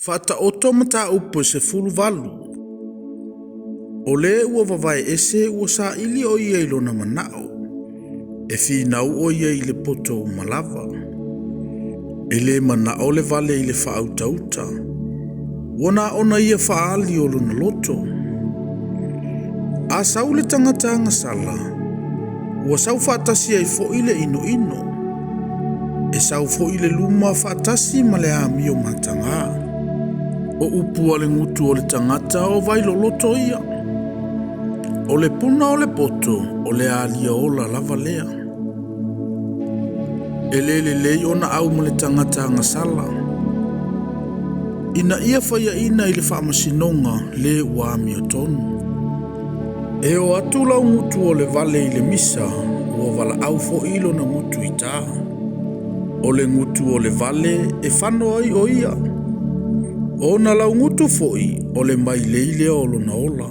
Faataoto mataupu e 18. O le ua vavae ese ua saili o ia i lona manao, e finau o ia i le poto uma lava. E le manao le vale i le faautauta, ua na ona ia faaali o lona loto. A sau le tagata agasala, ua sau faatasi ai foi le inoino. E sau foi le luma faatasi ma le amio mataga. O upu a le gutu o le tagata o vailoloto ia. O le puna o le poto o le alia ola lava lea. E le lelei ona au ma le tagata agasala, ina ia faiaina i le faamasinoga le ua amiotonu. E o atu laugutu o le vale i le misa, ua valaau foi lona gutu i ta. O le gutu o le vale e fano ai o ia. O ona laugutu foi o le mailei lea o lona ola.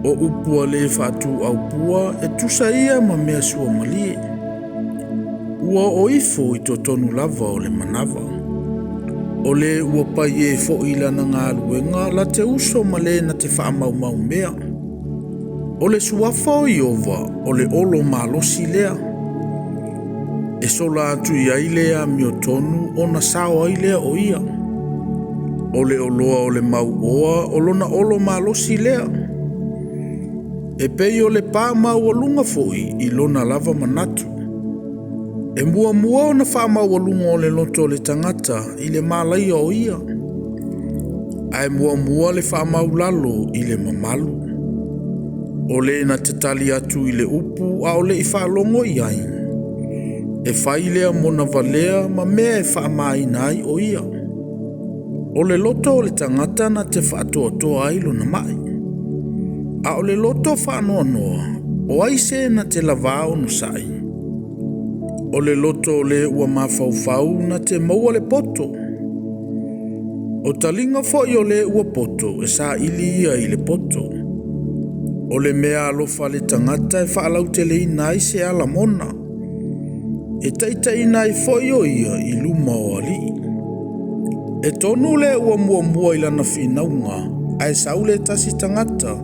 O upu a le faatuaupua e tusa ia ma mea suamalie. Ua oo ifo i totonu lava o le manava. O le ua pai e foi i lana galuega la te uso ma le na te faamaumau mea. O le suafa o Ieova o le olo malosi lea. E sola atu i ai le amiotonu ona sao ai lea o ia. O le oloa o le mauoa o lona olo malosi lea. E pei o le pā maualuga foi i lona lava manatu. E muamua ona faamaualuga o le loto o le tagata i le malaia o ia, ae muamua le faamaulalo i le mamalu. O le na te tali atu i le upu a o le i faalogo i ai, e fai lea mona valea ma mea e faamaina ai o ia. O le loto o le tagata na te faatoatoa ai lona mai. A o le loto faanoanoa, o ai se na te lavā onosai? O le loto o le ua mafaufau na te maua le poto. O taliga foi o le ua poto e saili ia i le poto. O le mea alofa le tagata e faalauteleina ai se ala mona. E taitaiina ai foi o ia i luma o alii. E tonu le ua muamua i lana finauga, ae sau le tasi tagata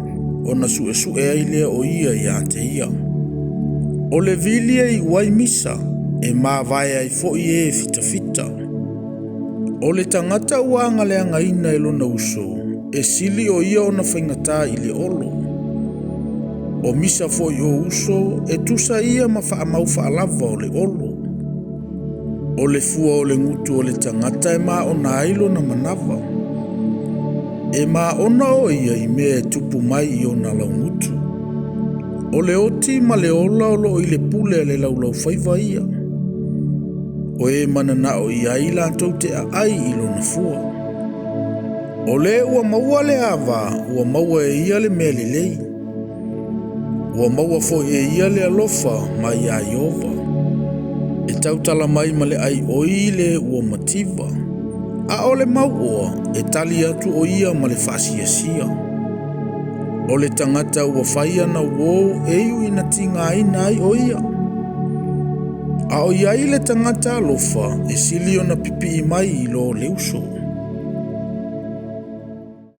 ona suesue ai lea o ia ia te ia. O le vili e iu ai misa, e mavae ai foi e fitafita. O le tagata ua agaleagaina e lona uso, e sili o ia ona faigata i le olo. O misa foi o uso, e tusa ia ma faamau faalava o le olo. O le fua o le gutu o le tagata e maona ai lona manava. E maona o ia i mea e tupu mai i ona laugutu. O le oti ma le ola o loo i le pule a le laulaufaiva ia. O e mananao i ai latou te aai i lona fua. O le ua maua le ava, ua maua e ia le mea lelei. Ua maua foi e ia le alofa mai ia Ieova. E tautala mai ma le ai oi le ua mativa. A o le mauoa e tali atu o ia ma le faasiasia. O le tagata ua fai ana uō e iu ina tigaina ai o ia. A o i ai le tagata alofa e sili ona pipii mai i lo le uso.